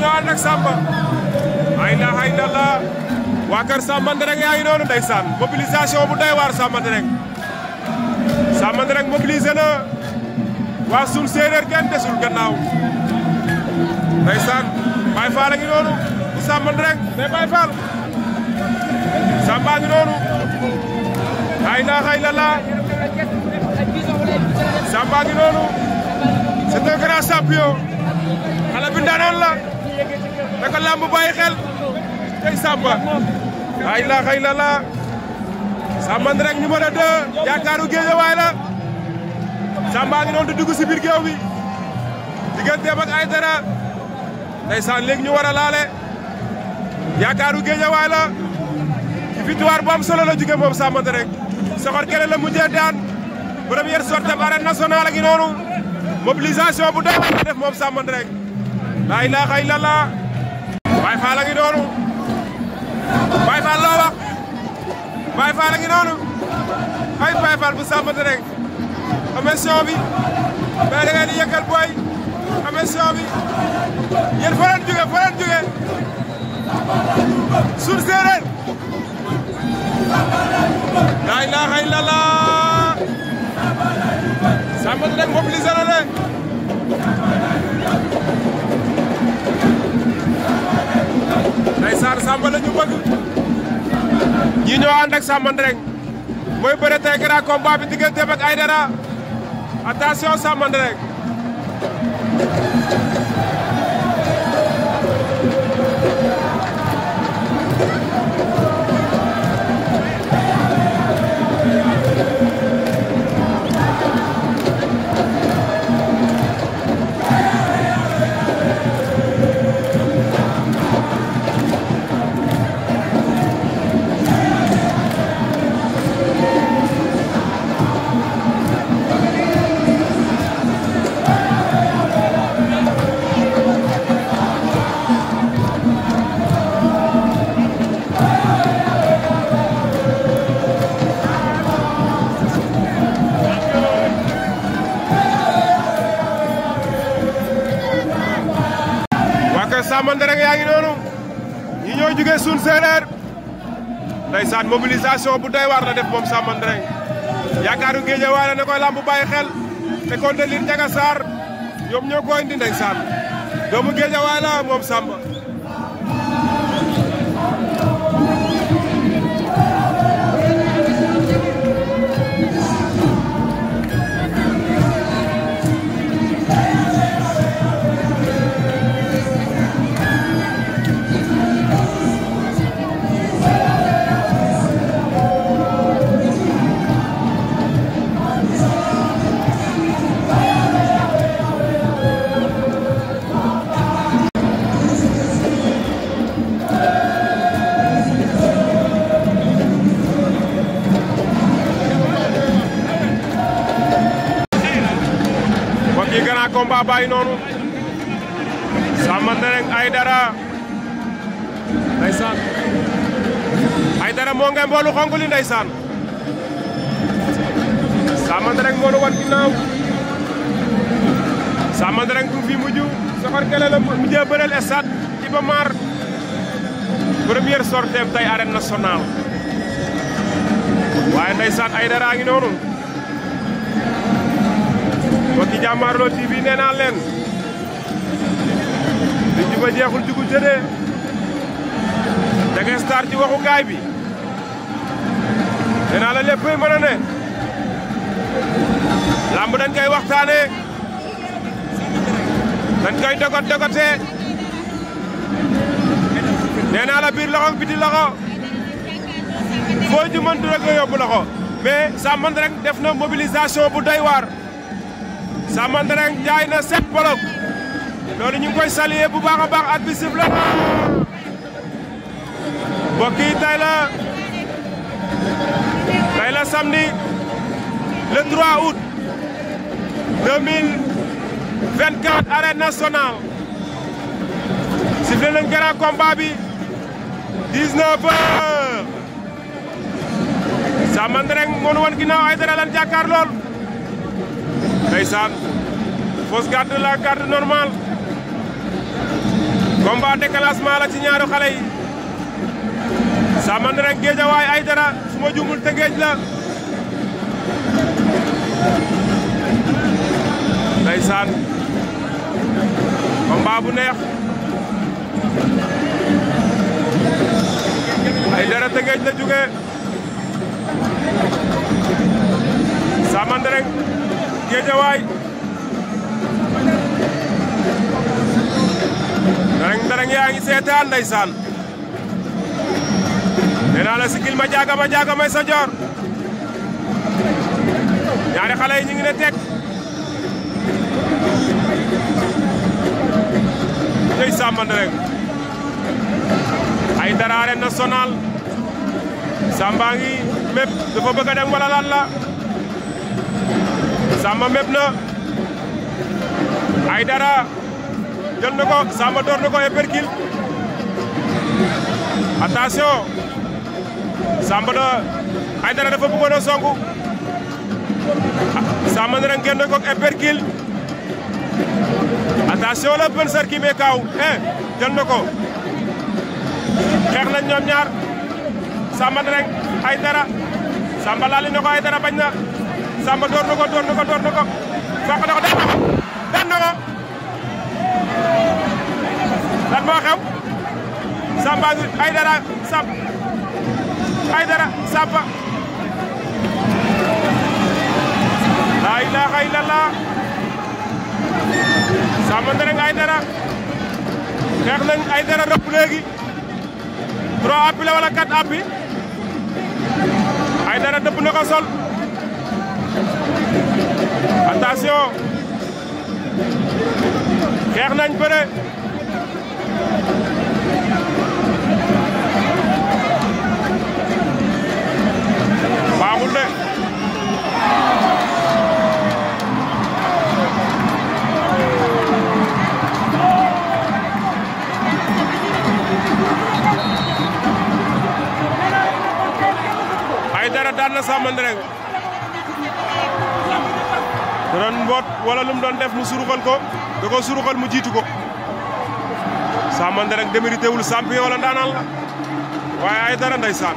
ñoo ànd ak Samba la ilaha illallah waa kër Samba Ndereng yaa ngi noonu ndeysaan mobilisation bu doy waar Samba Ndereng mobilisé na waa sun séeréer kenn desul gannaaw ndeysaan Baye Fall a ngi noonu bu Samba Ndereng mais Baye Fall Samba a ngi noonu la ilaha illallah Samba a ngi noonu c'est un grand champion xale bi ndaanaan la naka lamb bàyyi xel tey Samba la ilaha illallah Samba Ndereng numéro 2 yaakaaru Géejawaay la Samba ngi noonu di dugg si biir géew bi digganteem ak Aïdara ndeysaan léegi ñu war a laale yaakaaru Géejawaay la ci victoire bu am solo la jóge moom Samba Ndereng soxor kele la mujjee daan première sortie arène nationale ngi noonu mobilisation bu doy la def moom Samba Ndereng la ilaha illallah Baye Fall a ngi noonu Baye Fall loo wax Baye Fall a ngi noonu ay Baye Fall bu Samba Ndereng amission bi mais da ngeen di yëkkal booy amission bi yéen fa leen jóge Sun Séeréer la ilaha illallah Samba Ndereng mobilisé na de ndeysaan Samba la ñu bëgg ñi ñoo ànd ak Samba Ndereng mooy bëre tey grand combat bi digganteem ak Aïdara attention Samba Ndereng Samba Ndereng yaa ngi noonu ñi ñoo jóge Sun Séeréer ndeysaan mobilisation bu doy waar la def moom Samba Ndereng yaakaaru Géejawaay la ne koy lamb bàyyi xel te kon de lir Njaga Saar ñoom ñoo ko indi ndeysaan doomu Géejawaay la moom Samba combat bàyyi noonu Samba Ndereng Aïdara ndeysaan Aïdara moo ngeen boolu xonk li ndeysaan Samba Ndereng moo nu wan ginnaaw Samba Ndereng du fi mujj soxor kele la mujjee bëreel stade Iba Mar première sortie tey arène nationale waaye ndeysaan Aïdara ngi noonu mbokki Jàmmaarloo TV nee naa leen li ci ba jeexul jugu jëdee da ngay star ci waxu gaay bi nee naa la léppay mën a ne lamb dañ koy waxtaane dañ koy dogot-dogotee nee naa la biir loxo biti loxo foo ju mëntu rek nga yóbbu loxo mais Samba Ndereng def na mobilisation bu doy waar Samba Ndereng jaay na 7 bolok loolu ñu ngi koy saluer bu baax a baax at bi sifle na mbokk yi tey la samedi le 3 août 2024 arène nationale sifle nañ grand combat bi 19 heures Samba Ndereng moo nu wan ginnaaw Aïdara lan jàkkaar lool ndeysaan fausse garde la garde normale combat combat déclenchement la ci ñaari xale yi Samba Ndereng Guédiawaye Aïdara su ma juumul te géej la ndeysaan combat bu neex Aïdara te géej la jóge Samba Ndereng Guédiawaye Ndereng yaa ngi seetaan ndeysaan nee naa la sigil ma jaaga may sa joor ñaari xale yi ñu ngi ne teg tey Samba Ndereng Aïdara arène nationale Samba ngi mépp dafa bëgg a dem wala lan la Samba mépp na Aïdara jël na ko Samba door na ko épercule attention Samba da Aïdara dafa bëggoon a songu Samba Ndereng génn ko épercule attention la bën sar ki me kaaw jël na ko xeex nañ ñoom ñaar Samba Ndereng Aïdara Samba laali na ko Aïdara bañ na Samba door na ko fàq na ko daan na ko lan moo xew Samba Aïdara Samba la ilaha illallah Samba Ndereng Aïdara xeex nañ Aïdara rëpp léegi 3 appuis la wala 4 appuis Aïdara dëpp na ko sol attention xeex nañ bëre baaxul de Aïdara daan na Samba Ndereng da doon mboot wala lu mu doon def mu suruxal ko da ko suruxal mu jiitu ko Samba Ndereng démérité wul champion wala ndaanaan la waaye Aïdara ndeysaan